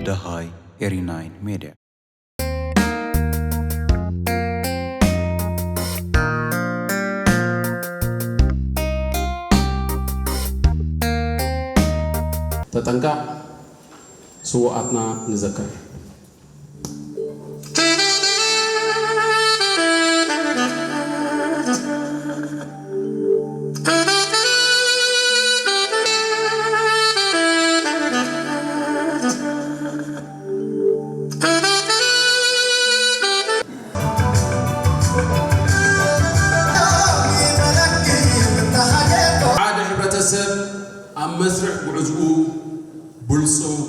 ደሃይ ኤሪ ናይን ሜድያ። ተጠንቀቕ፣ ስውኣትና ንዘክር። ሓደ ሕብረተሰብ ኣብ መስርሕ ጉዕዝኡ ብልጹግ፣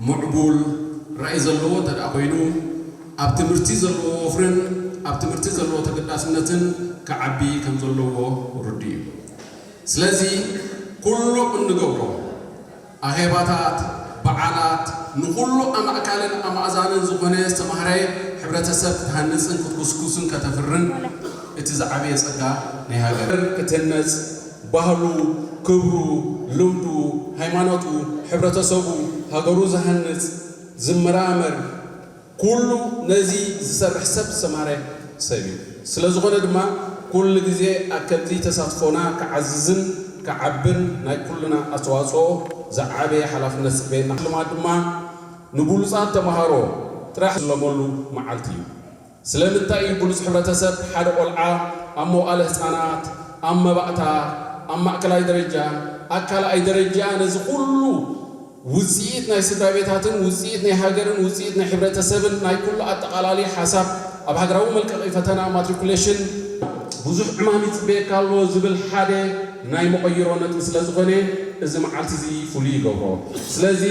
ምዕቡል ራእይ ዘለዎ እንተ ደኣ ኮይኑ፣ ኣብ ትምህርቲ ዘለዎ ወፍርን ኣብ ትምህርቲ ዘለዎ ተገዳስነትን ክዓቢ ከም ዘለዎ ርዱእ እዩ። ስለዚ ኩሉ እንገብሮ ኣኼባታት፣ በዓላት፣ ንኹሉ ኣማእካልን ኣማእዛንን ዝኾነ ዝተማህረ ሕብረተሰብ ክትሃንጽን ክትኩስኩስን ከተፍርን እቲ ዝዓበየ ጸጋ ናይ ሃገር ክትህነጽ፣ ባህሉ፣ ክብሩ፣ ልምዱ፣ ሃይማኖቱ፣ ሕብረተሰቡ፣ ሃገሩ ዝሃንጽ፣ ዝመራመር፣ ኩሉ ነዚ ዝሰርሕ ሰብ ዝተማህረ ሰብ እዩ። ስለ ዝኾነ ድማ ኩሉ ግዜ ኣብ ከምዚ ተሳትፎና ክዓዝዝን ክዓብን ናይ ኩልና ኣስተዋጽኦ ዝዓበየ ሓላፍነት ዝስከመና ሽልማት ድማ ንብሉጻት ተማሃሮ ጥራሕ ዝሽለመሉ መዓልቲ እዩ። ስለምንታይ እዩ ብሉጽ ሕብረተሰብ ሓደ ቆልዓ ኣብ መዋእለ ህጻናት፣ ኣብ መባእታ፣ ኣብ ማእከላይ ደረጃ፣ ኣብ ካልኣይ ደረጃ ነዚ ኩሉ ውጽኢት ናይ ስድራ ቤታትን ውጽኢት ናይ ሃገርን ውጽኢት ናይ ሕብረተሰብን ናይ ኩሉ ኣጠቓላሊ ሓሳብ ኣብ ሃገራዊ መልቀቒ ፈተና ማትሪኩሌሽን ብዙሕ ዕማም ይጽበየካ ኣሎ ዝብል ሓደ ናይ መቐይሮ ነጥቢ ስለ ዝኾነ እዚ መዓልቲ እዚ ፍሉይ ይገብሮ። ስለዚ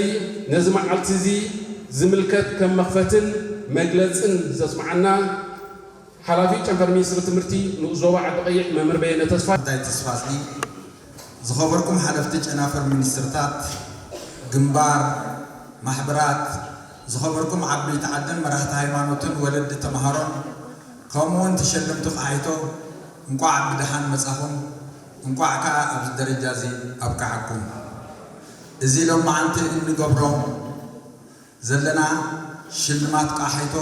ነዚ መዓልቲ እዚ ዝምልከት ከም መኽፈትን መግለጽን ዘስምዓና ሓላፊ ጨንፈር ሚኒስትሪ ትምህርቲ ንኡስ ዞባ ዓዲ ቀይሕ መምህር በየነ ተስፋ። እንታይ ተስፋ እዚ ዝኸበርኩም ሓለፍቲ ጨናፍር ሚኒስትርታት፣ ግንባር፣ ማሕበራት፣ ዝኸበርኩም ዓበይቲ ዓድን መራሕቲ ሃይማኖትን ወለዲ ተምሃሮን፣ ከምኡውን ተሸለምቲ ቃሓይቶ፣ እንቋዕ ብደሓን መጻኹም፣ እንቋዕ ከኣ ኣብዚ ደረጃ እዚ ኣብቅዓኩም። እዚ ሎማዓንቲ እንገብሮ ዘለና ሽልማት ቃሓይቶ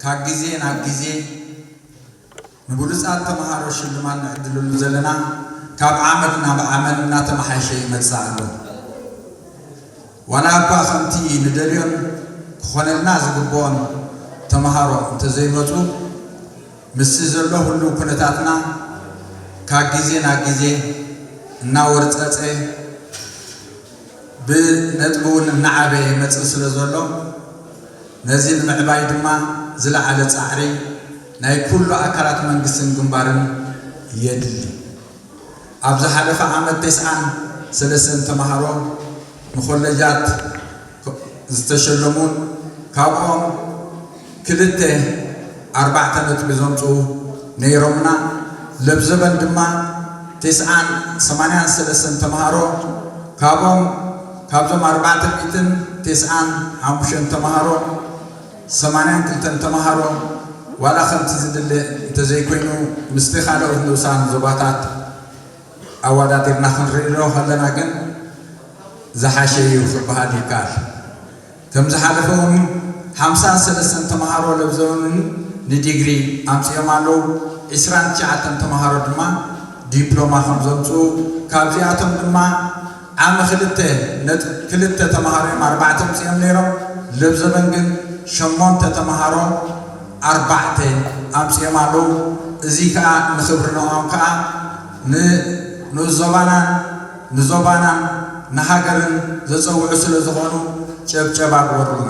ካብ ግዜ ናብ ግዜ ንብሉጻት ተምሃሮ ሽልማት ንዕድለሉ ዘለና ካብ ዓመት ናብ ዓመት እናተመሓየሸ ይመጽእ ኣሎ። ዋላ እኳ ከምቲ ንደልዮን ክኾነልና ዝግብኦን ተምሃሮ እንተዘይመጹ፣ ምስቲ ዘሎ ህሉው ኩነታትና ካብ ግዜ ናብ ግዜ እናወርጸጸ ብነጥቢ እውን እናዓበየ ይመጽእ ስለ ዘሎ፣ ነዚ ንምዕባይ ድማ ዝለዓለ ጻዕሪ ናይ ኩሉ ኣካላት መንግስትን ግንባርን የድሊ። ኣብ ዝሓለፈ ዓመት ተስዓን ሰለስተን ተምሃሮ ንኮለጃት ዝተሸለሙን ካብኦም ክልተ ኣርባዕተ ነጥቢ ዘምጽኡ ነይሮምና። ለብዘበን ድማ ተስዓን ሰማንያን ሰለስተን ተምሃሮ ካብኦም ካብዞም ኣርባዕተ ሚእትን ተስዓን ሓሙሽተን ተምሃሮ ሰማንያን ክልተን ተምሃሮ ዋላ ከምቲ ዝድለ እንተዘይኮይኑ ምስቲ ካልኦት ንኡሳን ዞባታት ኣወዳዲርና ክንርእዮ ከለና ግን ዝሓሸ እዩ ክበሃል ይከኣል። ከም ዝሓለፈ እውን ሓምሳን ሰለስተን ተምሃሮ ለብዘበን ንዲግሪ ኣምጺኦም ኣለዉ። ዕስራን ትሽዓተን ተምሃሮ ድማ ዲፕሎማ ከም ዘምጽኡ፣ ካብዚኣቶም ድማ ዓሚ ክልተ ነጥ-፣ ክልተ ተምሃሮ እዮም ኣርባዕተ ኣምጺኦም ነይሮም። ለብዘበን ግን ሸሞንተ ተምሃሮ ኣርባዕተ ኣምጺኦም ኣለዉ። እዚ ከኣ ንኽብሪ ንዕኦም ከኣ ን-፣ ንዞባናን ንዞባናን ንሃገርን ዘጸውዑ ስለ ዝኾኑ ጨብጨባ ግበሩልና።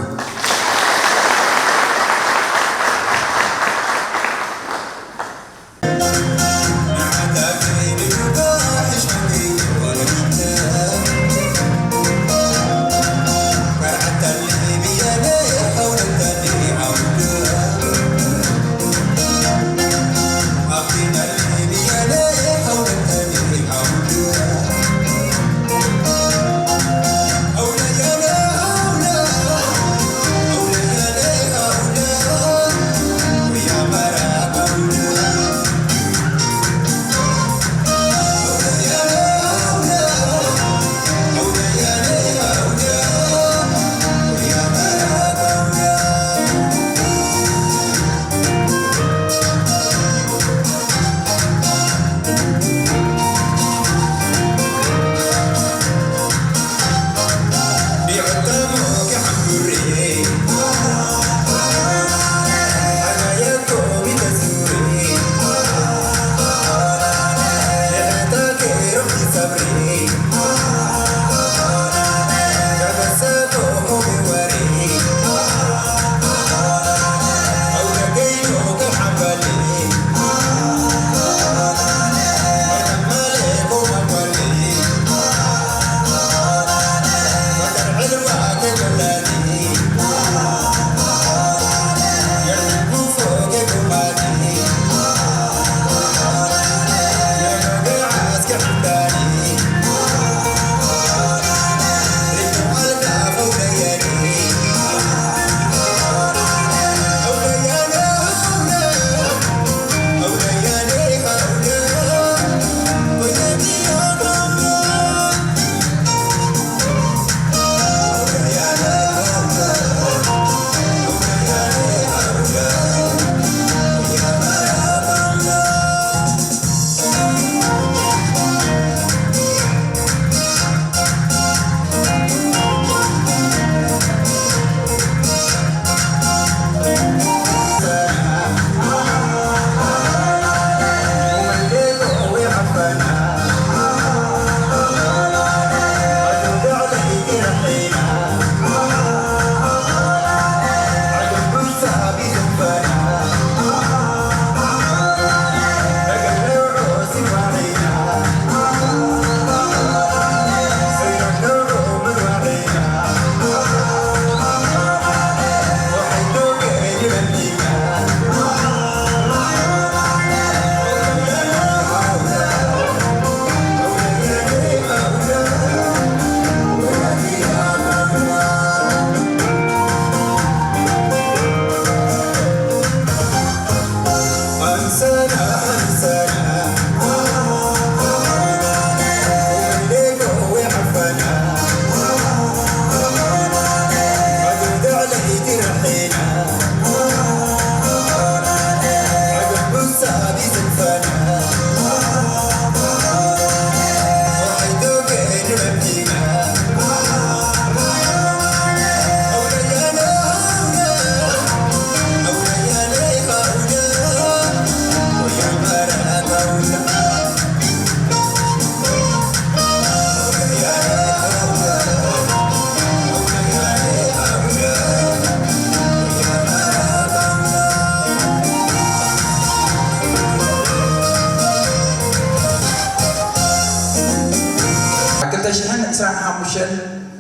ኣብ ክልተ ሽሕን ዕስራን ሓሙሽተን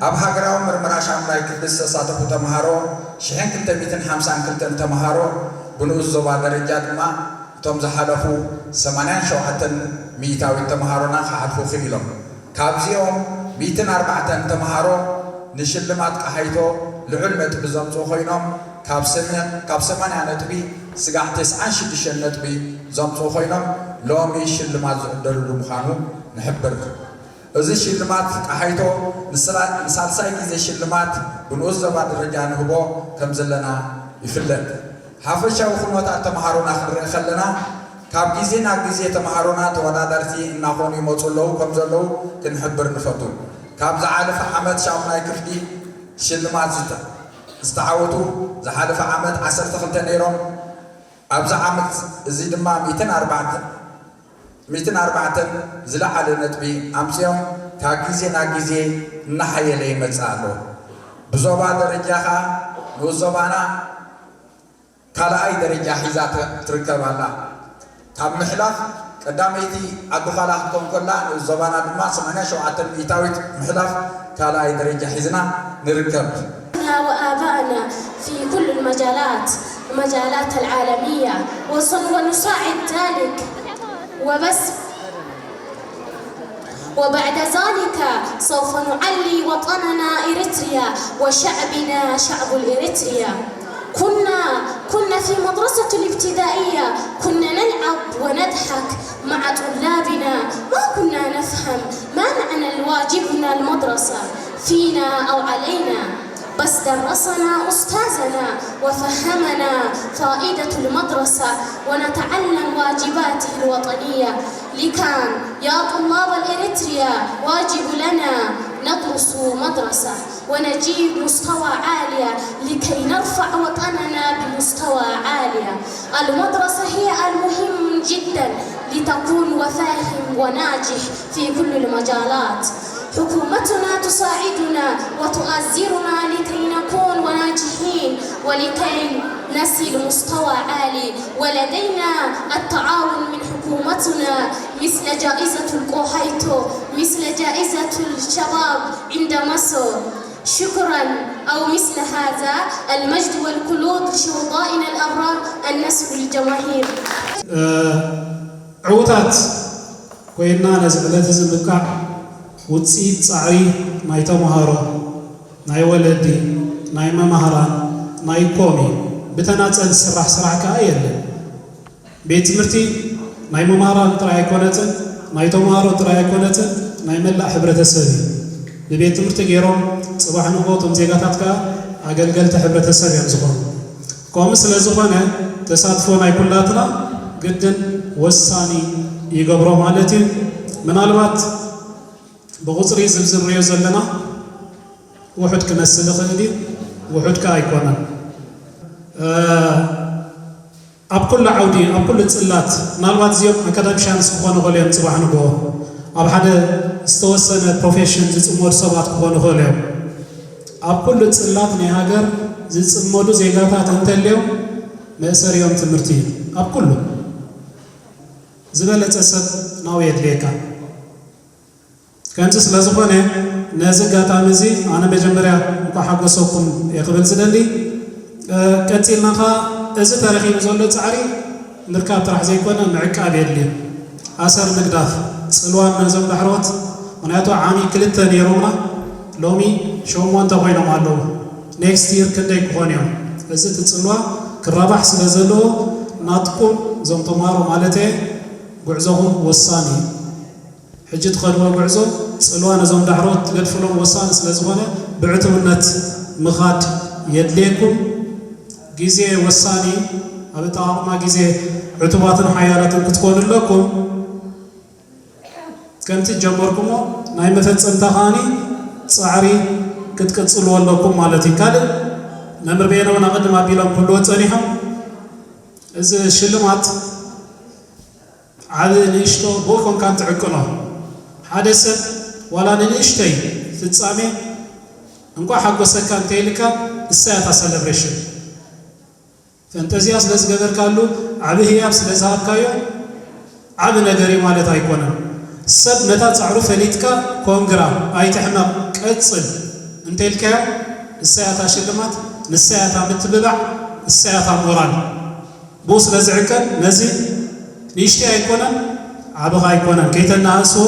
ኣብ ሃገራዊ ምርመራ ሻሙናይ ክፍሊ ዝተሳተፉ ተምሃሮ ሽሕን ክልተ ሚእትን ሓምሳን ክልተን ተምሃሮ፣ ብንኡስ ዞባ ደረጃ ድማ እቶም ዝሓለፉ ሰማንያን ሸውዓተን ሚእታዊት ተምሃሮና ክሓልፉ ክኢሎም። ካብዚኦም ሚእትን ኣርባዕተን ተምሃሮ ንሽልማት ቀሃይቶ ልዑል ነጥቢ ዘምጽኡ ኮይኖም፣ ካብ ሰማንያ፣ ካብ ሰማንያ ነጥቢ ስጋዕ ተስዓን ሽዱሽተን ነጥቢ ዘምጽኡ ኮይኖም፣ ሎሚ ሽልማት ዝዕደልሉ ምዃኑ ንሕብር። እዚ ሽልማት ቀሃይቶ ንስላ-፣ ንሳልሳይ ግዜ ሽልማት ብንኡስ ዞባ ደረጃ ንህቦ ከም ዘለና ይፍለጥ። ሓፈሻዊ ኩነታት ተምሃሮና ክንርኢ ከለና፣ ካብ ግዜ ናብ ግዜ ተምሃሮና ተወዳደርቲ እናኾኑ ይመጹ ኣለዉ ከም ዘለዉ ክንሕብር ንፈቱ። ካብ ዝሓለፈ ዓመት ሻሙናይ ክፍሊ ሽልማት ዝተ-፣ ዝተዓወቱ ዝሓለፈ ዓመት ዓሰርተ ክልተ ነይሮም። ኣብዚ ዓመት እዚ ድማ ሚእትን ኣርባዕተን፣ ሚእትን ኣርባዕተን ዝለዓለ ነጥቢ ኣምጺኦም ካብ ግዜ ናብ ግዜ እናሓየለ ይመጽእ ኣሎ። ብዞባ ደረጃ ኸኣ ንኡስ ዞባና ካልኣይ ደረጃ ሒዛ ት-፣ ትርከብ ኣላ። ካብ ምሕላፍ ቀዳመይቲ ዓዲ ዃላ ክትከውን ከላ፣ ንኡስ ዞባና ድማ ሰማንያ ሸውዓተ ሚእታዊት ምሕላፍ ካልኣይ ደረጃ ሒዝና ንርከብ። وآبائنا في كل المجالات، المجالات العالمية، وسن-، ونساعد ذلك وبس. وبعد ذلك سوف نعلي وطننا إريتريا وشعبنا شعب الإريتريا. كنا، كنا في مدرسة الابتدائية، كنا نلعب ونضحك مع طلابنا، ما كنا نفهم ما معنى الواجبنا المدرسة فينا أو علينا. بس درسنا أستاذنا وفهمنا فائدة المدرسة ونتعلم واجباته الوطنية. لكان يا طلاب الإريتريا واجب لنا ندرس مدرسة ونجيب مستوى عالية لكي نرفع وطننا بمستوى عالية. المدرسة هي المهم جدا لتكون وفاهم وناجح في كل المجالات. حكومتنا تساعدنا وتؤزرنا لكي نكون وناجحين ولكي نصل مستوى عالي، ولدينا التعاون من حكومتنا مثل جائزة الكوهايتو، مثل جائزة الشباب عند مصر. شكرا. أو مثل هذا المجد والخلود لشهدائنا الأبرار، النصر للجماهير. ዕዉታት ኮይንና ነዚ ዕለት እዚ ምብቃዕ ውፅኢት ፃዕሪ ናይ ተምሃሮ፣ ናይ ወለዲ፣ ናይ መማህራን፣ ናይ ኮም እዩ። ብተናፀል ዝስራሕ ስራሕ ከዓ የለን። ቤት ትምህርቲ ናይ መማህራን ጥራይ ኣይኮነትን፣ ናይ ተምሃሮ ጥራይ ኣይኮነትን፣ ናይ መላእ ሕብረተሰብ እዩ። ብቤት ትምህርቲ ገይሮም ፅባሕ ንግሆ እቶም ዜጋታት ከዓ ኣገልገልቲ ሕብረተሰብ እዮም ዝኾኑ። ከምኡ ስለ ዝኾነ ተሳትፎ ናይ ኩላትና ግድን ወሳኒ ይገብሮ ማለት እዩ። ምናልባት ብቑፅሪ ዝብዝር ንሪኦ ዘለና ውሑድ ክመስል ይኽእል እዩ፣ ውሑድ ከዓ ኣይኮነን። ኣብ ኩሉ ዓውዲ ኣብ ኩሉ ፅላት ምናልባት እዚኦም ኣካዳሚሻንስ ክኾኑ ይኽእሉ እዮም ፅባሕ ንግሆ ኣብ ሓደ ዝተወሰነ ፕሮፌሽን ዝፅመዱ ሰባት ክኾኑ ይኽእሉ እዮም። ኣብ ኩሉ ፅላት ናይ ሃገር ዝፅመዱ ዜጋታት እንተልዮም መእሰሪኦም ትምህርቲ እዩ። ኣብ ኩሉ ዝበለፀ ሰብ ናው የድልየካ። ከምዚ ስለ ዝኾነ ነዚ ኣጋጣሚ እዚ ኣነ መጀመርያ እንኳዕ ሓጎሰኩም እየ ክብል ዝደሊ። ቀፂልና ኸዓ እዚ ተረኺቡ ዘሎ ፃዕሪ ምርካብ ጥራሕ ዘይኮነ ምዕቃብ የድልዩ። ኣሰር ምግዳፍ ፅልዋ ነዞም ዳሕሮት ምክንያቱ ዓሚ ክልተ ነይሮምና ሎሚ ሸሞንተ ኮይኖም ኣለዉ። ኔክስት ይር ክንደይ ክኾኑ እዮም? እዚ እቲ ፅልዋ ክራባሕ ስለ ዘለዎ ናትኩም እዞም ተምሃሮ ማለት እየ ጉዕዞኹም ወሳኒ እዩ። ሕጂ ትኸድዎ ጉዕዞ ፅልዋ ነዞም ዳሕሮት ትገድፍሎም ወሳኒ ስለ ዝኾነ ብዕቱብነት ምኻድ የድልየኩም። ግዜ ወሳኒ እዩ። ኣብ ኣጠቓቕማ ግዜ ዕቱባትን ሓያላትን ክትኮኑ ኣለኩም። ከምቲ ጀመርኩሞ ናይ መፈፀምታ ከዓኒ ፃዕሪ ክትቅፅልዎ ኣለኩም ማለት እዩ። ካልእ መምህር በየነ እውን ኣቐድም ኣቢሎም ክብልዎ ፀኒሖም እዚ ሽልማት ዓቢ ንእሽቶ ብኡ ኮንካ እንትዕቅኖ ሓደ ሰብ ዋላ ንንእሽተይ ፍጻሜ እንቋዕ ሓጎሰካ እንተኢልካ እሳ እያ እታ ሰለብሬሽን። ፈንጠዝያ ስለ ዝገበርካሉ ዓቢ ህያብ ስለ ዝሃብካዮ ዓቢ ነገር እዩ ማለት ኣይኮነን። ሰብ ነታ ጻዕሩ ፈሊጥካ ኮንግራ ኣይትሕመቕ ቀጽል እንተኢልካዮ እሳ እያ እታ ሽልማት፣ ንሳ እያ እታ ምትብባዕ፣ እሳ እያ እታ ሞራል። ብኡ ስለ ዝዕቀን ነዚ ንእሽተይ ኣይኮነን ዓቢ ኸኣ ኣይኮነን ከይተነኣእስዎ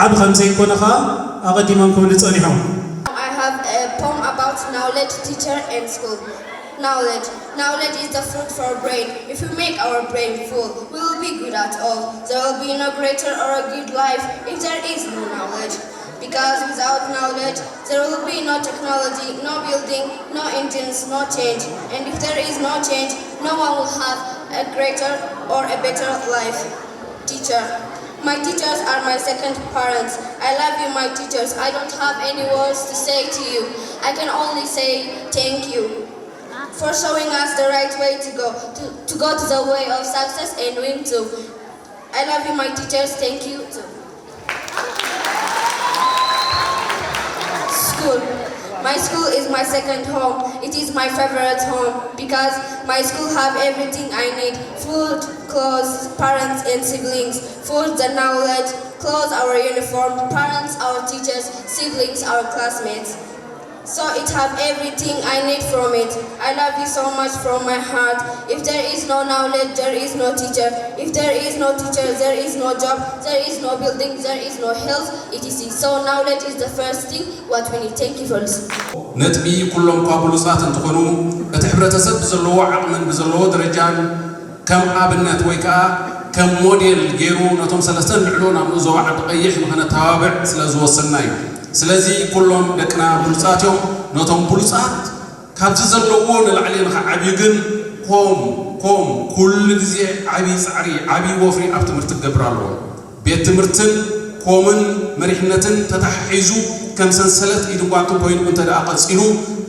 ዓቢ ከም ዘይኮነ ኸኣ ኣቐዲሞም ክብሉ ጸኒሖም። I have a poem about knowledge, teacher, and school. Knowledge. Knowledge is the food for brain. If we make our brain full, we will be good at all. There will be no greater or a good life if there is no knowledge. Because without knowledge, there will be no technology, no building, no engines, no change. And if there is no change, no one will have a greater or a better life. Teacher. My teachers are my second parents. I love you, my teachers. I don't have any words to say to you. I can only say thank you for showing us the right way to go, to, to go to the way of success and win too. I love you, my teachers. Thank you too. School. My school is my second home. It is my favorite home because my school have everything I need. Food, clothes, parents and siblings. Food, the knowledge, clothes, our uniform, parents, our teachers, siblings, our classmates. So it have everything I need from it. I love you so much from my heart. If there is no knowledge, there is no teacher. If there is no teacher, there is no job, there is no building, there is no health, et cetera. So knowledge is the first thing what we need. Thank you for listening. ነጥቢ ኩሎም እኳ ብሉጻት እንትኾኑ እቲ ሕብረተሰብ ብዘለዎ ዓቕምን ብዘለዎ ደረጃን ከም ኣብነት ወይ ከዓ ከም ሞዴል ገይሩ ነቶም ሰለስተን ልዕሎ ናብ ንኡስ ዞባ ዓዲ ቀይሕ ንኸነተባብዕ ስለ ዝወሰንና እዩ። ስለዚ ኩሎም ደቅና ብሉጻት እዮም። ነቶም ብሉጻት ካብዚ ዘለዎ ንላዕሊ ንኽዓብዩ ግን ኮም ኮም ኩሉ ግዜ ዓብዪ ጻዕሪ፣ ዓብዪ ወፍሪ ኣብ ትምህርቲ ክገብር ኣለዎ። ቤት ትምህርትን ኮምን መሪሕነትን ተተሓሒዙ ከም ሰንሰለት ኢድን ጓንትን ኮይኑ እንተ ደኣ ቀጺሉ፣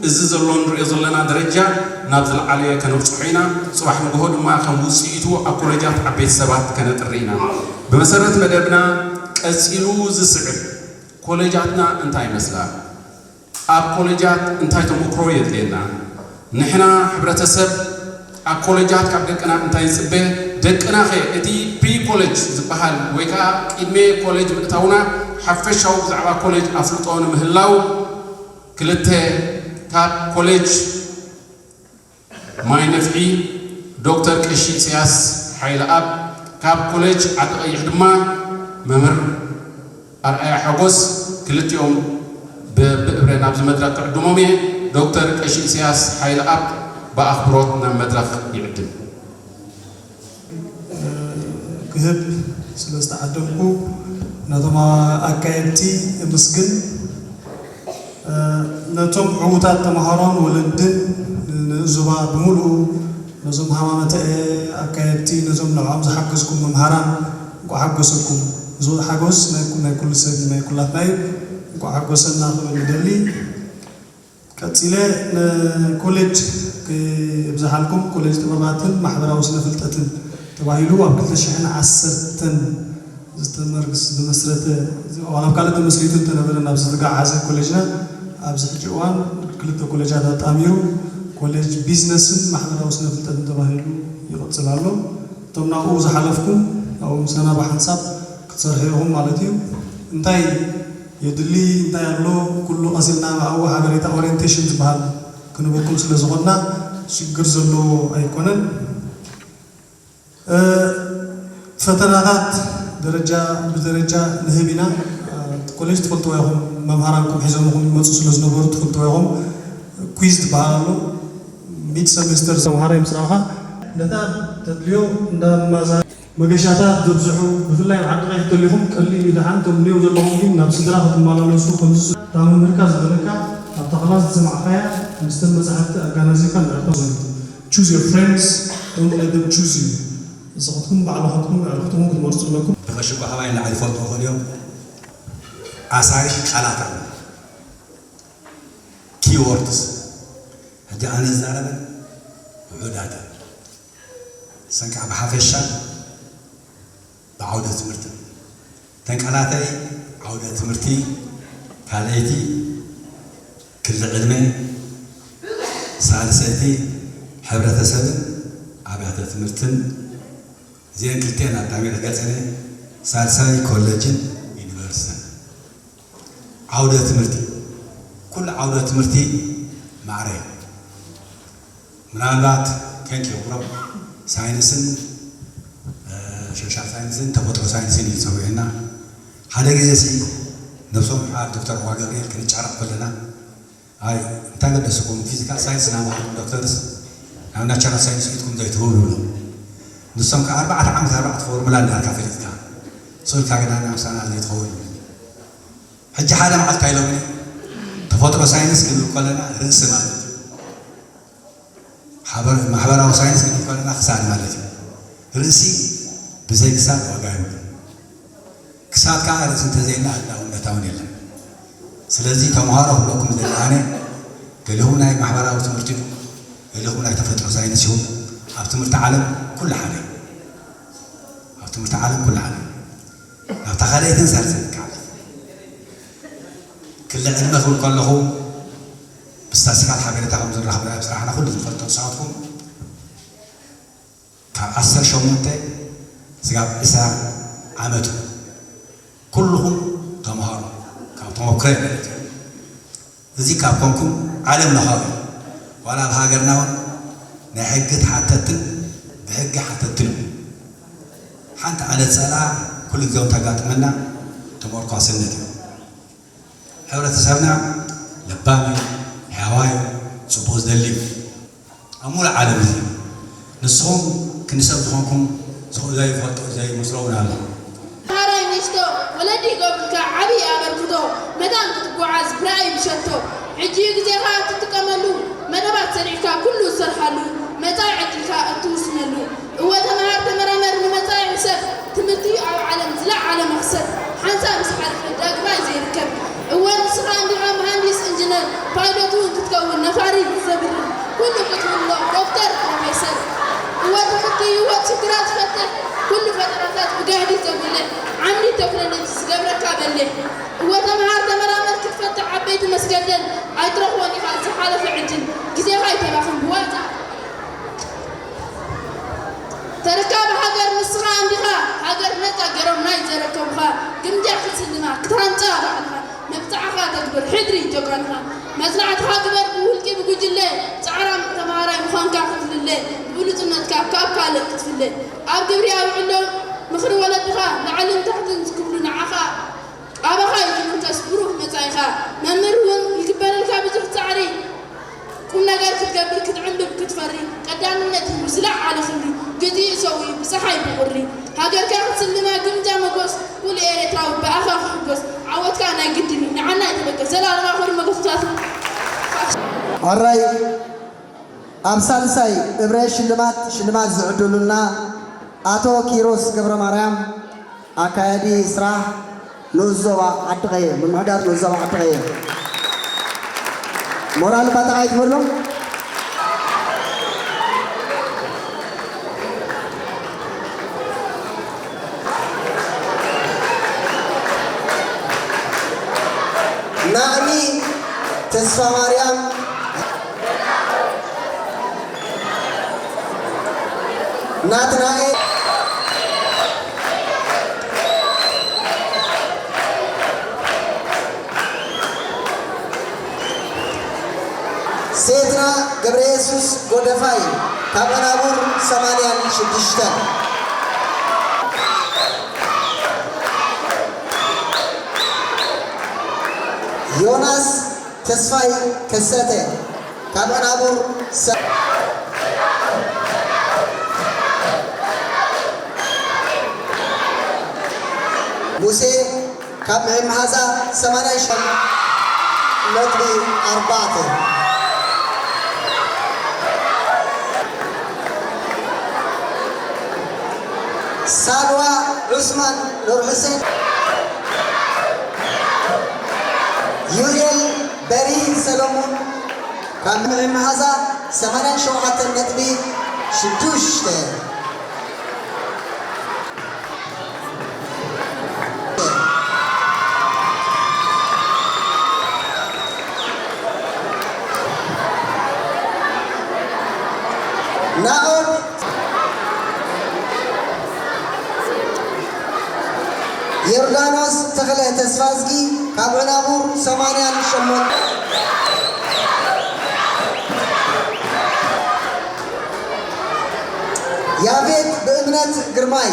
እዚ ዘሎ ንሪኦ ዘለና ደረጃ ናብ ዝለዓለ ከነብጽሖ ኢና። ጽባሕ ንግሆ ድማ ከም ውጽኢቱ ኣብ ኮለጃት ዓበይቲ ሰባት ከነጥሪ ኢና። ብመሰረት መደብና ቀጺሉ ዝስዕብ ኮለጃትና እንታይ ይመስላ? ኣብ ኮለጃት እንታይ ተመክሮ የድልየና? ንሕና ሕብረተሰብ ኣብ ኮለጃት ካብ ደቅና እንታይ ንጽበ? ደቅናኸ እቲ ፕሪ ኮለጅ ዝበሃል ወይ ከዓ ቅድመ ኮለጅ ምእታውና ሓፈሻዊ ብዛዕባ ኮለጅ ኣፍልጦ ንምህላው፣ ክልተ፣ ካብ ኮለጅ ማይ ነፍሒ ዶክተር ቀሺ ኢሳያስ ሓይለኣብ፣ ካብ ኮሌጅ ዓዲ ቀይሕ ድማ መምህር ኣርኣያ ሓጎስ፣ ክልቲኦም ብ-፣ ብእብረ ናብዚ መድረኽ ክዕድሞም እየ። ዶክተር ቀሺ ኢሳያስ ሓይለኣብ ብኣኽብሮት ናብ መድረኽ ይዕድም። ክህብ ስለ ዝተዓደምኩ ነቶም ኣካየድቲ እምስግን። ነቶም ዕዉታት ተምሃሮን ወለድን ንእዞባ ብምሉኡ ነዞም ሃማመተ ኣካየድቲ ነዞም ንዕኦም ዝሓገዝኩም መምሃራን እንቋዕ ሓጎሰኩም። እዚ ሓጎስ ናይ ናይ ኩሉ ሰብ ናይ ኩላትና እዩ። እንቋዕ ሓጎሰና ክብል ይደሊ። ቀጺለ ንኮሌጅ ክብዝሓልኩም ኮሌጅ ጥበባትን ማሕበራዊ ስነ ፍልጠትን ተባሂሉ ኣብ ክልተ ሽሕን ዓሰርተን ዝተመርግስ ዝመስረተ ዋላ ኣብ ካልእ ተመስሪቱ እንተነበረ ናብ ዝተጋዓዘ ኮሌጅና ኣብዚ ሕጂ እዋን ክልተ ኮሌጃት ኣጣሚሩ ኮሌጅ ቢዝነስን ማሕበራዊ ስነ ፍልጠትን ተባሂሉ ይቕጽል ኣሎ። እቶም ናብኡ ዝሓለፍኩም ናብኡ ምሳና ብሓንሳብ ክትሰርሑ ኢኹም ማለት እዩ። እንታይ የድሊ እንታይ ኣሎ ኩሉ ቀሲልና ኣብኡ ሓበሬታ ኦሪንቴሽን ዝበሃል ክንበኩም ስለ ዝኾንና ሽግር ዘለዎ ኣይኮነን። ፈተናታት ደረጃ ብደረጃ ንህብ ኢና። ኮሌጅ ትፈልጥዎ ኢኹም፣ መምሃራንኩም ሒዞምኹም ይመፁ ስለ ዝነበሩ ትፈልጥዎ ኢኹም። ኩዝ ዝበሃል ኣሎ፣ ሚድ ሰሜስተር ተምሃራይ ምስ ረኣኻ ነታ ተድልዮ እንዳማዛ መገሻታት ዘብዝሑ፣ ብፍላይ ኣብ ዓዲ ቀይሕ እንተሊኹም ቀሊል እዩ ደሓን፣ እቶም ንየው ዘለኹም ግን ናብ ስድራ ክትመላለሱ ከምዚ እታ መምህርካ ዝበለካ ኣብታ ክላስ ዝሰማዕካያ ምስተን መጻሕፍቲ ኣጋናዚብካ እንድሕር ተዘሪቡ። Choose your friends, don't let them choose you። ንስኻትኩም ባዕልኻትኩም ኣዕሩኽትኩም ክትመርጹ ኣለኩም። ብቐሽቦ ካባይ ንላዕሊ ይፈልጡ ይኽእሉ እዮም። ኣሳሪ ቃላት ኣሎ፣ keywords። ሕጂ ኣነ ዝዛረበን ውሑዳት እየን። ሰንቃ ብሓፈሻ ብዓውደ ትምህርቲ ተንቀላታይ ዓውደ ትምህርቲ ካልኣይቲ ክሊ ዕድመ ሳልሰይቲ ሕብረተሰብን ኣብያተ ትምህርትን እዚአን ክልተን ኣጣሚረ ገጸነ ሳልሳይ ኮለጅን ዩኒቨርሲቲን ዓውደ ትምህርቲ ኩሉ ዓውደ ትምህርቲ ማዕረ ምናልባት ቴንክ ዩ ብሮ ሳይንስን ሶሻል ሳይንስን ተፈጥሮ ሳይንስን እዩ ዝፀውዕና ሓደ ግዜ ሲ ነብሶም ሓር ዶክተር ዋ ገብርኤል ክንጫረቕ ከለና ኣይ እንታይ ገደስኩም ፊዚካል ሳይንስ ናባኹም ዶክተርስ ናብ ናቸራል ሳይንስ ኢትኩም ዘይትህብሉ ብሎ ንሶም ከ ኣርባዕተ ዓመት ኣርባዕተ ፎርሙላ እንዳልካ ፈሊጥካ ሰልካ ግዳ ናብ ሳና ዘይትኸውን ሕጂ ሓደ መዓልቲ ኣይሎምኒ ተፈጥሮ ሳይንስ ክንብል ከለና ርእሲ ማለት እዩ ማሕበራዊ ሳይንስ ክንብል ከለና ክሳድ ማለት እዩ። ርእሲ ብዘይ ክሳድ ዋጋ የብሉን። ክሳድ ከዓ ርእሲ እንተዘየለ ህላውነት እውን የለን። ስለዚ ተምሃሮ ክብለኩም ዝደሊ ኣነ ገሊኹም ናይ ማሕበራዊ ትምህርቲ ኢኹም፣ ገሊኹም ናይ ተፈጥሮ ሳይንስ ኢኹም። ኣብ ትምህርቲ ዓለም ኩሉ ሓደ እዩ። ኣብ ትምህርቲ ዓለም ኩሉ ሓደ እዩ። ናብታ ካልኣይትን ሳልሰይትን ክሓልፍ ክሊ ዕድመ ክብል ከለኹ ብስታስቲካል ሓበሬታ ከም ዝረኽበ ኣብ ስራሕና ኩሉ ዝፈልጦ ንስኻትኩም ካብ ዓሰርተ ሸሞንተ ስጋብ ዕስራ ዓመቱ ኩልኹም ተምሃሩ ካብ ተመክሮ ማለት እዩ። እዚ ካብ ኮንኩም ዓለም ለኻዊ ዋላ ኣብ ሃገርና እውን ናይ ሕጊ ተሓተትን ብሕጊ ሓተትን እዩ። ሓንቲ ኣለ ፀላ ኩሉ ግዜ እውን ተጋጥመና ተመርኳስነት እዩ። ሕብረተሰብና ለባም እዩ፣ ሕያዋይ እዩ፣ ፅቡቕ ዝደሊ እዩ። ኣብ ሙሉእ ዓለም እዚ ንስኹም ክንዲ ሰብ ዝኾንኩም ዘይፈልጦ ዘይመስሎ እውን ኣሎ። ተምሃራይ ሚስቶ ወለዲ ይገብሩልካ ዓብዪ ኣበርክቶ መታን ክትጓዓዝ ብራእይ ብሸቶ ሕጂ ግዜኻ እትጥቀመሉ መደባት ሰሪዕካ ኩሉ እትሰርሓሉ መጻኢ ዕድልካ እትውስነሉ እወ ተመሃር ተመራመር ንመጻኢ ሕሰብ ትምህርቲ ኣብ ዓለም ዝለዓለ መኽሰብ ሓንሳብ ምስ ሓለፈ ዳግማይ ዘይርከብ እወ ንስኻ እንዲኻ መሃንዲስ ኢንጂነር ፓይሎት እውን ክትከውን ነፋሪት ዘብርር ኩሉ ክትህሎ ዶክተር ፕሮፌሰር እወ ትምህርቲ ህይወት ሽግራት ትፈትሕ ኩሉ ፈጠራታት ብጋህዲ ዘጉልሕ ዓምዲ ቴክኖሎጂ ዝገብረካ በሊሕ እወ ተምሃር ተመራመር ክትፈትሕ ዓበይቲ መስገደል ኣይትረኽቦን ኢኻ ዝሓለፈ ዕድል ግዜኻ ኣይተባኽን ብዋዛ ተረካቢ ሃገር ንስኻ እንዲኻ ሃገር ነፃ ገይሮም ናይ ዘረከቡኻ ግምጃ ክትስልማ ክትሃንፃ ባዕልኻ መብፅዓኻ ተግብር ሕድሪ ጀጋንኻ መፅናዕትኻ ግበር ብውልቂ ብጉጅለ ፃዕራም ተምሃራይ ምዃንካ ክትልለ ብብሉፅነትካ ካብ ካልእ ክትፍለ ኣብ ግብሪ ኣውዕሎም ምኽሪ ወለድኻ ላዕልን ታሕትን ዝክብሉ ንዓኻ ኣባኻ እዩ ዝምርኮስ ብሩህ መጻኢኻ መምህር እውን ይግበረልካ ብዙሕ ጻዕሪ ቁም ነገር ክትገብር ክትዕንብብ ክትፈሪ ቀዳምነት እዩ ዝለዓለ ክብሪ ግዜ ይሰውዩ ብፀሓይ ብቁሪ ሃገርካ ክትስልማ ግምጃ መጎስ ኩሉ ኤርትራዊ ብኣኻ ክሕጎስ ዓወትካ ናይ ግድን እዩ ንዓና ይተበገስ ዘላለማ ክብሪ መጎስታት ኣራይ ኣብ ሳልሳይ እብረ ሽልማት ሽልማት ዝዕድሉልና ኣቶ ኪሮስ ገብረማርያም ኣካያዲ ስራሕ ንኡስ ዞባ ዓዲ ቀየ ምምሕዳር ንኡስ ዞባ ዓዲ ቀየ ሞራል ባጣቃይ ትበሎ ናእሚ ተስፋማርያም ናትናኤል ሴትና ገብረየሱስ ጎደፋይ ካብ ኣናቡር ሰማንያን ሽዱሽተን ዮናስ ተስፋይ ከሰተ ካብ ኣናቡር ሰ ሙሴ ካብ ምዕምሃዛ ሰማንያ ሽዱሽተ ነጥቢ ኣርባዕተ ሳልዋ ዑስማን ኑር ሑሴን ዩኤል በሪ ሰሎሞን ካብ ምዕምሃዛ ሰማንያን ሸውዓተን ነጥቢ ሽዱሽተ ናኦድ ዮርዳኖስ ተኽለ ተስፋዝጊ ካብ ዕናቡር ሰማንያን ሸሞንተ ያፌት ብእምነት ግርማይ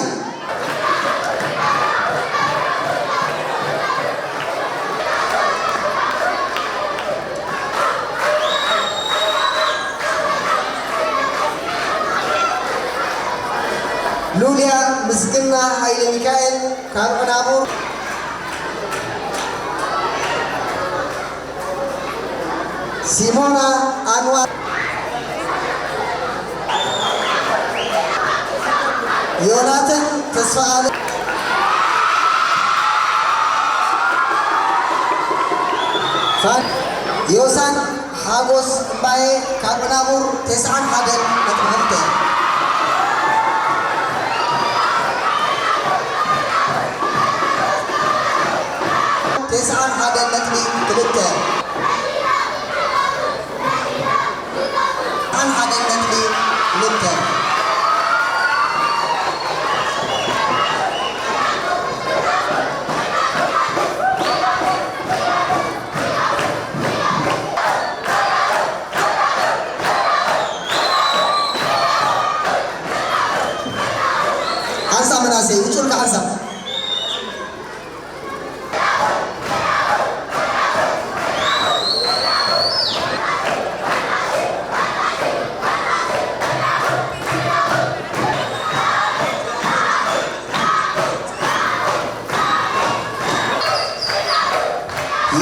ሉልያ ምስግና ሃይለ ሚካኤል ካብ ዕናቡር ሲሞና ኣንዋር ዮናተን ተስፋኣለ ፋን ዮሳን ሓጎስ እምባየ ካብ ዕናቡር ተስዓን ሓደን ነጥቢ ክልተ ተስዓን ሓደን ነጥቢ ክልተ ተስዓን ሓደን ነጥቢ ክልተ ሓንሳብ መናእሰይ ውጹልካ ሓንሳብ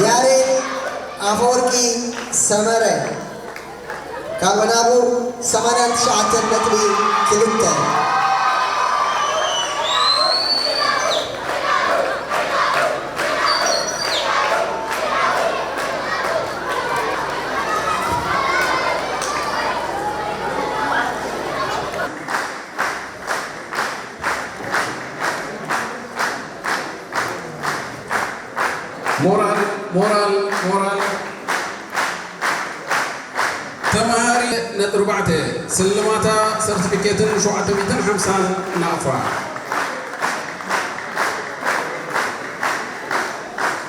ያሬድ ኣፈወርቂ ሰመረ ካብ ኣናቡር ሰማንያን ትሽዓተን ነጥቢ ክልተ። ሞራል፣ ሞራል፣ ሞራል። ተመሃሪ ነጥቢ ኣርባዕተ፣ ስልማታ ሰርቲፊኬትን ሸውዓተ ሚእትን ሓምሳን ናቕፋ።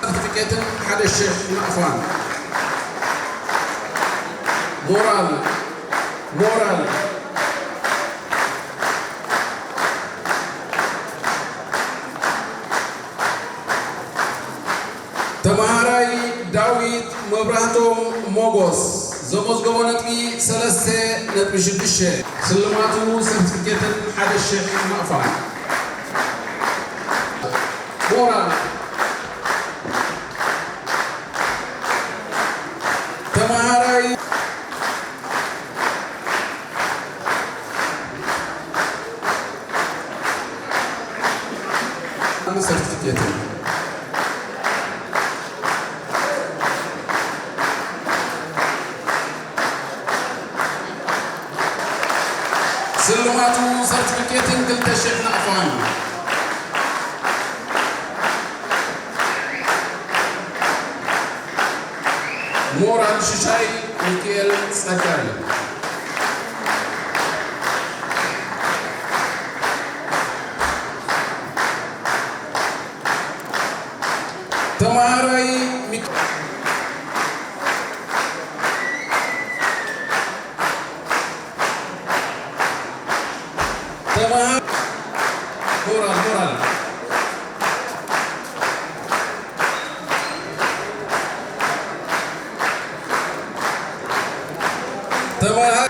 ሰርቲፊኬትን ሓደ ሽሕ ናቕፋን። ሞራል፣ ሞራል። ተመሃራይ ዳዊት መብራህቶም ሞጎስ ዘመዝገቦ ነጥቢ ሰለስተ ነጥቢ ሽዱሽተ፣ ስልማቱ ሰርቲፊኬትን ሓደ ሽሕ ናቕፋን። ሞራል። ተመሃራይ ሰርቲፊኬት። ስልማቱ ሰርቲፊኬትን ክልተ ሽሕ ናቕፋን። ሞራል ሽሻይ ሚካኤል ጸጋይ። ተመሃራይ ሚካ-፣ ተመሃ-፣ ሞራል፣ ሞራል። ተመሃ-፣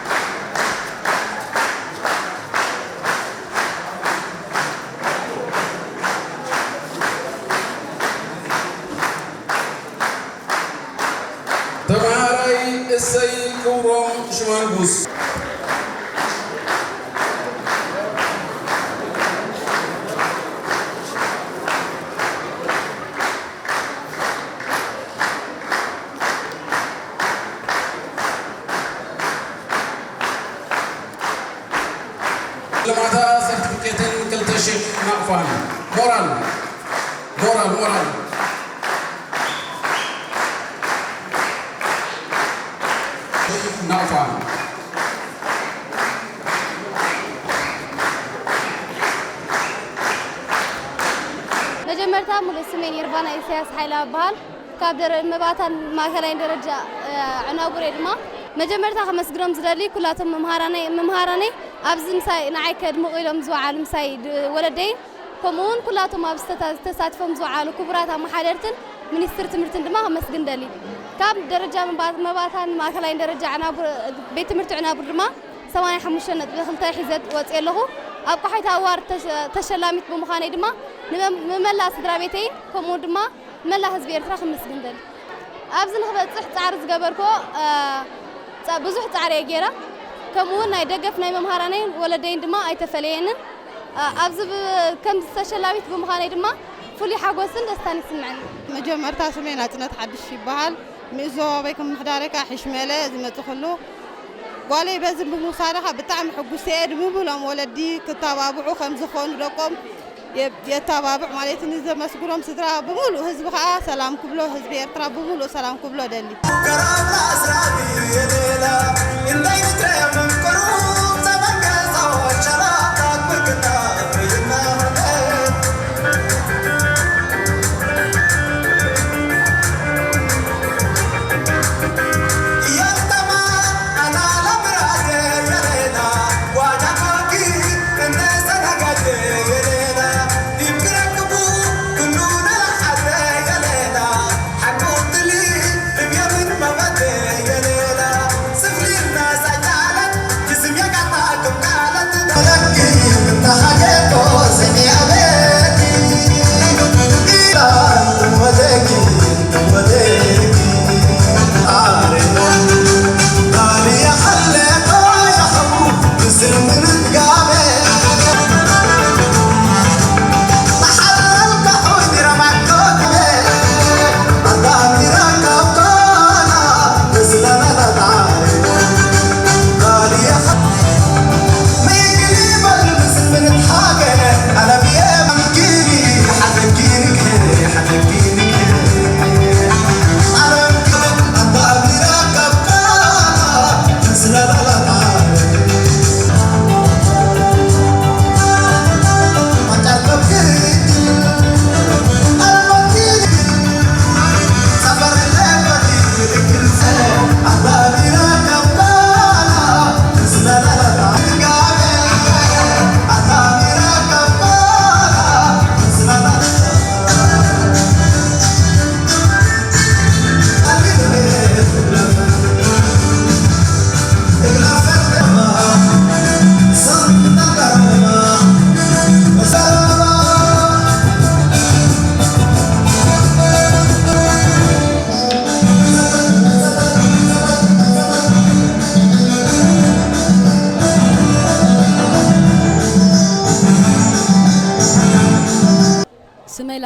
ተመሃራይ እሰይ ክብሮም ሽማንጉስ። ሽልማታ ሰርቲፊኬትን ክልተ ሽሕ ናቕፋን። ሞራል፣ ሞራል፣ ሞራል። ናቕፋን። መጀመርታ፣ ሙሉእ ስመይ ኒርቫና ኢሳያስ ሓይለ እበሃል። ካብ ደረ-፣ መባእታን ማእከላይን ደረጃ፣ እ፣ ዕናጉር እየ ድማ። መጀመርታ ከመስግኖም ዝደሊ ኩላቶም መምሃራነይ፣ መምሃራነይ ኣብዚ ምሳይ ንዓይ ከድምቑ ኢሎም ዝወዓሉ ምሳይ ድ-፣ ወለደይን፣ ከምኡ እውን ኩላቶም ኣብዚ ዝተታ-፣ ተሳቲፎም ዝወዓሉ ክቡራት ኣመሓደርትን ሚኒስትሪ ትምህርትን ድማ ከመስግን ደሊ። ካብ ደረጃ መባ-፣ መባእታን ማእከላይን ደረጃ ዕናጉር፣ ቤት ትምህርቲ ዕናጉር ድማ ሰማንያ ሓሙሽተ ነጥቢ ክልተ ሒዘ ወፅየ ኣለኹ። ኣብ ቋሒት ኣዋርድ ተሸ-፣ ተሸላሚት ብምዃነይ ድማ ንመ-፣ ንመላእ ስድራ ቤተይን ከምኡ ድማ መላእ ህዝቢ ኤርትራ ክምስግን ደሊ። ኣብዚ ንክበጽሕ ጻዕሪ ዝገበርክዎ፣ እ፣ ጸ-፣ ብዙሕ ጻዕሪ እየ ገይረ። ከምኡ እውን ናይ ደገፍ ናይ መምሃራነይን ወለደይን ድማ ኣይተፈለየንን። እ፣ ኣብዚ ብ-፣ ከምዚ ተሸላሚት ብምዃነይ ድማ ፍሉይ ሓጎስን ደስታን ይስምዐኒ። መጀመርታ ስመይ ናጽነት ሓድሽ ይበሃል። ምእዞ ኣበይ ከም ምሕዳረይ ከዓ ሕሽመለ ዝመጽእ ኩሉ ጓለይ በዚ ብምውሳዳ ከዓ ብጣዕሚ ሕጉስቲ እየ። ንምብሎም ወለዲ ክተባብዑ ከም ዝኾኑ ደቆም የ-፣ የተባብዕ ማለት እዩ። ንዘመስግኖም ስድራ ብምሉእ ህዝቢ ከዓ ሰላም ክብሎ፣ ህዝቢ ኤርትራ ብምሉእ ሰላም ክብሎ ደሊ።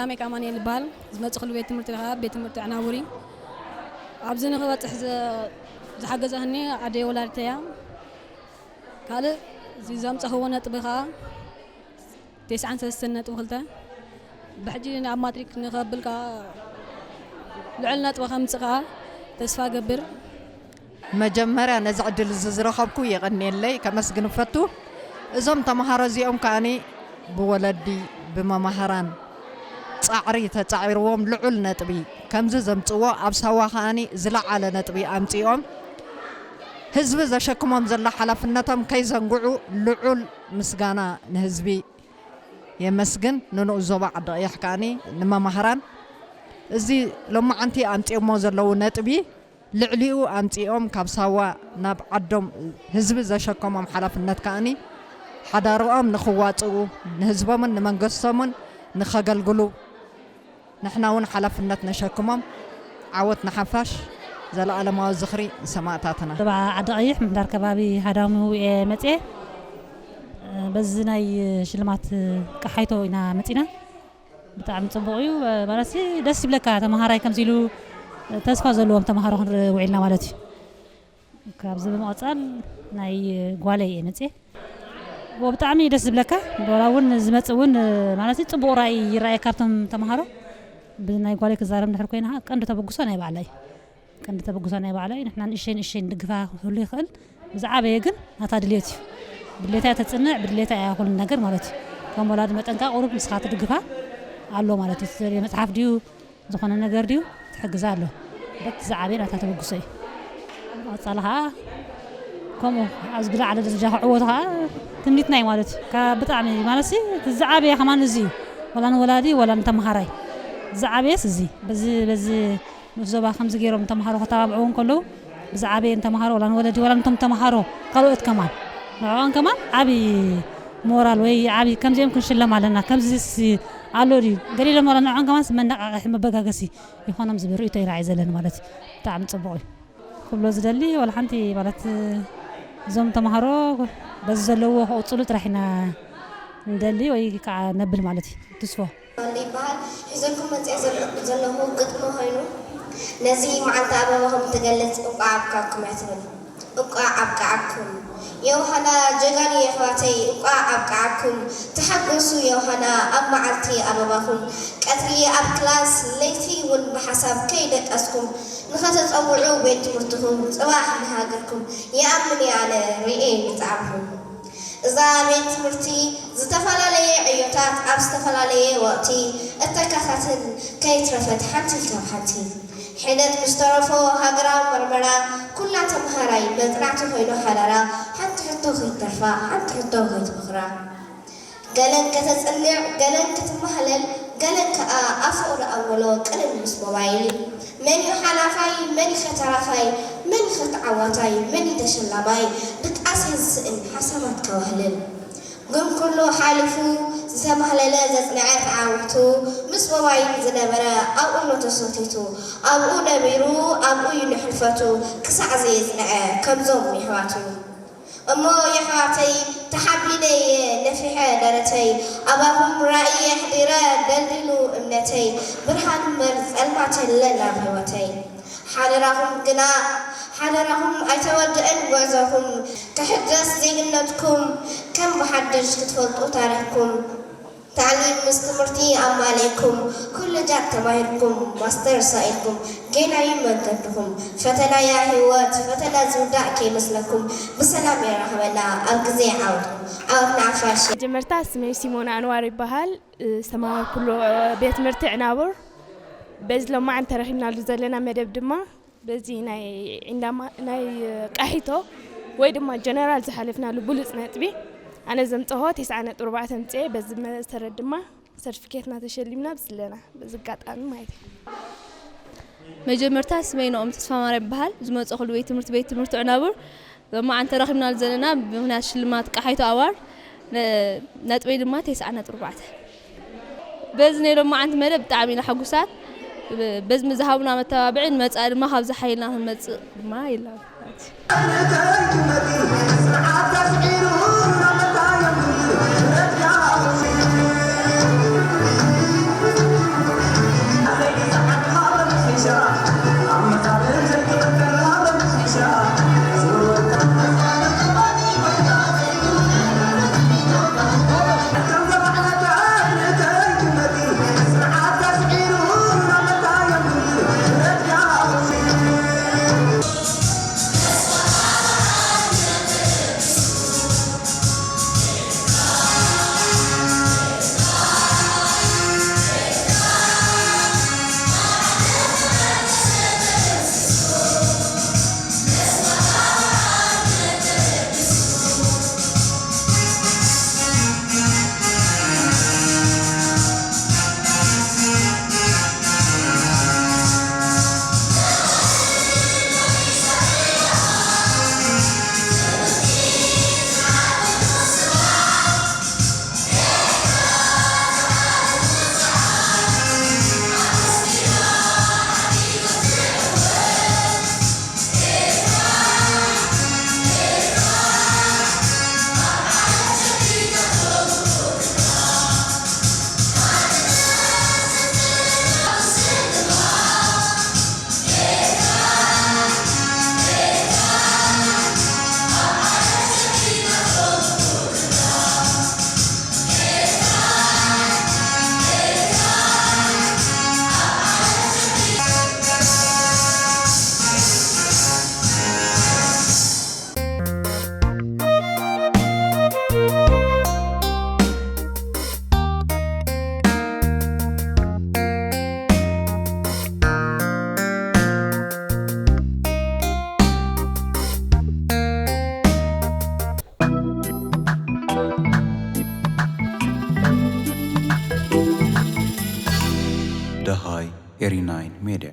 ኣሜክ ኣማኑኤል ይበሃል። ዝመጽእኩሉ ቤት ትምህርቲ ከዓ ቤት ትምህርቲ ዕናውሪ። ኣብዚ ንኽበጽሕ ዘ-፣ ዝሓገዛህኒ ኣደይ ወላዲተይ እያ። ካልእ እዚ ዘምጻእክዎ ነጥቢ ከዓ ተስዓን ሰለስተን ነጥቢ ክልተ። ብሕጂ ናብ ማትሪክ ንኸብል ከዓ ልዑል ነጥቢ ከምጽእ ከዓ ተስፋ እገብር። መጀመርያ ነዚ ዕድል እዚ ዝረኸብኩ የቐንየለይ፣ ከመስግን እፈቱ። እዞም ተምሃሮ እዚኦም ከኣኒ ብወለዲ፣ ብመማህራን ጻዕሪ ተጻዒርዎም ልዑል ነጥቢ ከምዚ ዘምጽዎ ኣብ ሳዋ ከኣኒ ዝለዓለ ነጥቢ ኣምጺኦም ህዝቢ ዘሸክሞም ዘሎ ሓላፍነቶም ከይዘንግዑ ልዑል ምስጋና ንህዝቢ የመስግን። ንንኡስ ዞባ ዓዲ ቀይሕ ከኣኒ ንመማህራን እዚ ሎማዓንቲ ኣምጺኦሞ ዘለዉ ነጥቢ ልዕሊኡ ኣምጺኦም ካብ ሳዋ ናብ ዓዶም ህዝቢ ዘሸከሞም ሓላፍነት ከኣኒ ሓዳርኦም ንኽዋጽኡ ንህዝቦምን ንመንግስቶምን ንኸገልግሉ ንሕና እውን ሓላፍነት ነሸክሞም። ዓወት ንሓፋሽ፣ ዘለኣለማዊ ዝኽሪ ንሰማእታትና። ዞባ ዓዲ ቀይሕ ምሕዳር ከባቢ ሃዳሚ ውኤ መጽኤ በዚ ናይ ሽልማት ቀሓይቶ ኢና መጺና። ብጣዕሚ ጽቡቕ እዩ። ማለት ደስ ይብለካ፣ ተምሃራይ ከምዚ ኢሉ ተስፋ ዘለዎም ተምሃሮ ክንርኢ ውዒልና ማለት እዩ። ካብዚ ብምቕጻል ናይ ጓለይ እየ መጽየ። ወ-፣ ብጣዕሚ እዩ ደስ ዝብለካ። ዶላ እውን ዝመጽእ እውን ማለት እዩ ጽቡቕ ራእይ ይረኣየካ ካብቶም ተምሃሮ። ብናይ ጓለይ ክዛረብ እንድሕር ኮይና፣ ቀንዲ ተበግሶ ናይ ባዕላ እዩ። ቀንዲ ተበግሶ ናይ ባዕላ እዩ። ንሕና ንእሸይ ንእሸይ ንድግፋ ክህሉ ይኽእል። ብዝዓበየ ግን ናታ ድልየት እዩ። ብድሌታ እያ ተጽንዕ፣ ብድሌታ እያ ኩሉ ነገር ማለት እዩ። ከም ወላዲ መጠን ከኣ ቁሩብ ንስኻ ትድግፋ ኣሎ ማለት እዩ። ትደልዮ መጽሓፍ ድዩ፣ ዝኾነ ነገር ድዩ ትሕግዛ ኣሎ። በቲ ዝዓበየ ናታ ተበግሶ እዩ። ቀጻሊ ከኣ ከምኡ ኣብዚ ዝለዓለ ደረጃ ክዕወቱ ከኣ ትምኒትና እዩ ማለት እዩ። ካብ ብጣዕሚ ማለት ሲ እቲ ዝዓበየ ከማን እዚ እዩ። ወላ ንወላዲ ወላ ንተምሃራይ ዝዓበየስ እዚ በዚ በዚ ንኡስ ዞባ ከምዚ ገይሮም ተምሃሮ ከተባብዕዎ እንከለዉ ብዝዓበየ ንተምሃሮ ወላ ንወለዲ ወላ ንቶም ተምሃሮ ካልኦት ከማን ንዕኦም ከማን ዓቢ ሞራል ወይ ዓቢ ከምዚኦም ክንሽለም ኣለና ከምዚ ኣሎ ድዩ ገሊሎም ወላ ንዕኦም ከማን መነቃቅሒ መበጋገሲ ይኾኖም ዝብል ርእይቶ እዩ ራእይ ዘለኒ ማለት እዩ። ብጣዕሚ ጽቡቕ እዩ። ክብሎ ዝደሊ ወላ ሓንቲ ማለት እዞም ተምሃሮ በዚ ዘለዎ ክቕጽሉ ጥራሕ ኢና ንደሊ ወይ ከዓ ነብል ማለት እዩ። ትስፎ ይበሃል። ሒዘልኩም መፅእ ዘለኹ ግጥሚ ኮይኑ ነዚ መዓልቲ ኣበባኹም ትገልፅ እንቋዕ ኣብቃኩም እያ ትብል። እንቋዕ ኣብቃዓኩም ዮሃና ጀጋኑ የሕዋተይ እንቋዕ ኣብቃዓኩም። ተሓጎሱ ዮሃና ኣብ መዓልቲ ኣበባኹም ቀትሪ ኣብ ክላስ ለይቲ እውን ብሓሳብ ከይደቀስኩም ንኸተፀውዑ ቤት ትምህርትኹም ፅባሕ ንሃገርኩም ይኣምን እየ ኣነ ርእየ ምፅዓርኹም። እዛ ቤት ትምህርቲ ዝተፈላለየ ዕዮታት ኣብ ዝተፈላለየ ወቕቲ እተካታትል ከይትረፈት ሓንቲ ካብ ሓንቲ ሒደት ምስ ተረፎ ሃገራዊ መርመራ ኩላ ተምሃራይ መጽናዕቲ ኮይኑ ሓደራ ሓንቲ ሕቶ ከይትተርፋ ሓንቲ ሕቶ ከይትበኽራ። ገለን ከተጽንዕ ገለን ክትማህለል ገለን ከኣ ኣብ ፍቕሪ ኣወሎ ቅልል ምስ ሞባይል። መን እዩ ሓላፋይ መን እዩ ተራፋይ መን እዩ ተዓዋታይ መን እዩ ተሸላማይ ድቃስ እየ ዝስእን ሓሳባት ከዋህልል። ግን ኩሉ ሓሊፉ ዝተማህለለ ዘጽንዐ ተዓወቱ ምስ ሞባይል ዝነበረ ኣብኡ ኣሎ ተሰቲቱ ኣብኡ ነቢሩ ኣብኡ እዩ ንሕልፈቱ ክሳዕ ዘየጽንዐ ከምዞም የሕዋቱ። እሞ የሕዋተይ ተሓቢነ እየ ነፊሐ ደረተይ ኣባኹም ራእየ ኣሕዲረ ደልዲሉ እምነተይ ብርሃን እምበር ጸልማት የለን ኣብ ህይወተይ። ሓደራኹም ግና ሓደራኹም ኣይተወድእን ጉዕዞኹም ክሕደስ ዜግነትኩም ከም ብሓድሽ ክትፈልጡ ታሪኽኩም ታዕሊም ምስ ትምህርቲ ኣማሊእኩም ኮለጃት ተማሂርኩም ማስተር ሳኢልኩም ጌናዩ መንገድኹም ፈተናያ ህይወት ፈተና ዝውዳእ ከይመስለኩም ብሰላም የራኽበና ኣብ ግዜ ዓወትኩም ዓወት ንሓፋሽ። መጀመርታ ስመይ ሲሞና ኣንዋር ይበሃል። ዝተማሃርኩሉ ቤት ትምህርቲ ዕናቡር በዚ ሎማዓንቲ ተረኺብናሉ ዘለና መደብ ድማ በዚ ናይ ዒንዳማ ናይ ቃሒቶ ወይ ድማ ጀነራል ዝሓለፍናሉ ብሉፅ ነጥቢ ኣነ ዘምፀሆ ተስዓ ነጥቢ ኣርባዕተ ኣምፅኤ በዚ መሰረት ድማ ሰርቲፊኬትና ተሸሊምና ብዝለና በዚ ኣጋጣሚ ማለት እዩ። መጀመርታ ስመይ ነኦም ተስፋማርያም ይበሃል። ዝመፀኹሉ ቤት ትምህርቲ ቤት ትምህርቲ ዕናቡር ሎማዓንቲ ተረኺብናሉ ዘለና ብምኽንያት ሽልማት ቃሓይቶ ኣዋርድ ነጥበይ ድማ ተስዓ ነጥቢ ኣርባዕተ። በዚ ናይ ሎማዓንቲ መደብ ብጣዕሚ ኢና ሕጉሳት። በዚ ዝሃቡና መተባብዒ ንመፃኢ ድማ ካብዚ ሓይልና ክንመፅእ ድማ ይላቦ። ኤሪ ናይን ሜድያ።